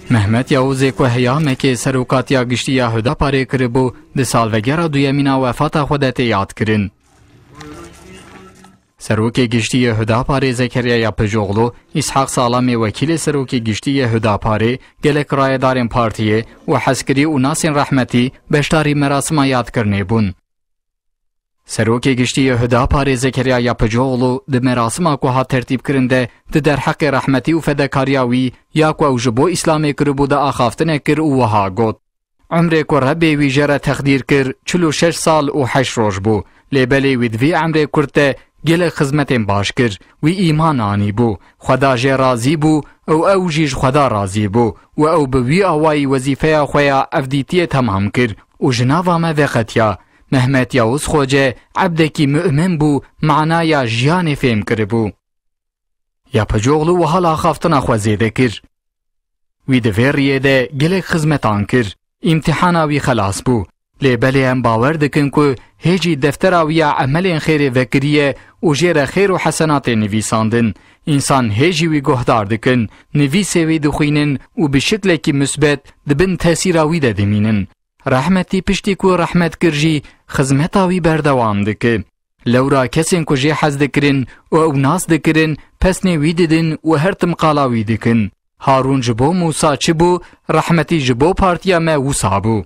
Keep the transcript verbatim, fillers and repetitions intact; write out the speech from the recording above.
Mehmet Yavuzê ku heyamekê serokatiya giştî ya Hudaparê kiribû, di salvegera duyemîn a wefata xwe de tê yadkirin. Serokê giştî yê Hudaparê Zekeriya Yapıcıoğlu, Îshak Salamê wekîlê serokê giştî yê Hudaparê, gelek rayedarên partiyê û hezkirî û nasên rehmetî beşdarî merasima yadkirinê bûn. Serokê giştî yê Hudaparê Zekeriya Yapıcıoğlu di merasima ku hat tertîbkirin de di derheqê rehmetî û fedakariya wî ya ku ew ji bo Îslamê kiribû de axaftinek kir û wiha got: Emrê ku Rebê wî jê re texdîr kir çil û şeş sal û heşt roj bû. Lê belê wî di vî emrê kurt de gelek xizmetên baş kir. Wî îman anîbû. Xweda jê razî bû û ew jî ji Xweda razî bû û ew bi wî awayî wezîfeya xwe ya evdîtiyê temam kir û ji nava me veqetiya. Mehmet Yavuz Xoce ebdekî mu'min bû, manaya jiyanê fêm kiribû. Yapıcıoğlu wiha li axaftina xwe zêde kir: Wî di vê riyê de gelek xizmetan kir. Îmtihana wî xelas bû. Lê belê em bawer dikin ku hê jî deftera wî ya emelên xêrê vekiriye û jê re xêr û hesenatê nivîsandin. Însan hê jî wî guhdar dikin, nivîsê wî dixwînin û bi şiklekî misbet di bin tesîra wî de dimînin. Rehmetî piştî ku rehmet kir jî xizmeta wî berdewam dike. Lewra kesên ku jê hez dikirin û ew nas dikirin, pesnê wî didin û her tim qala wî dikin. Harûn ji bo Mûsa çi bû, rehmetî ji bo partiya me wisa bû.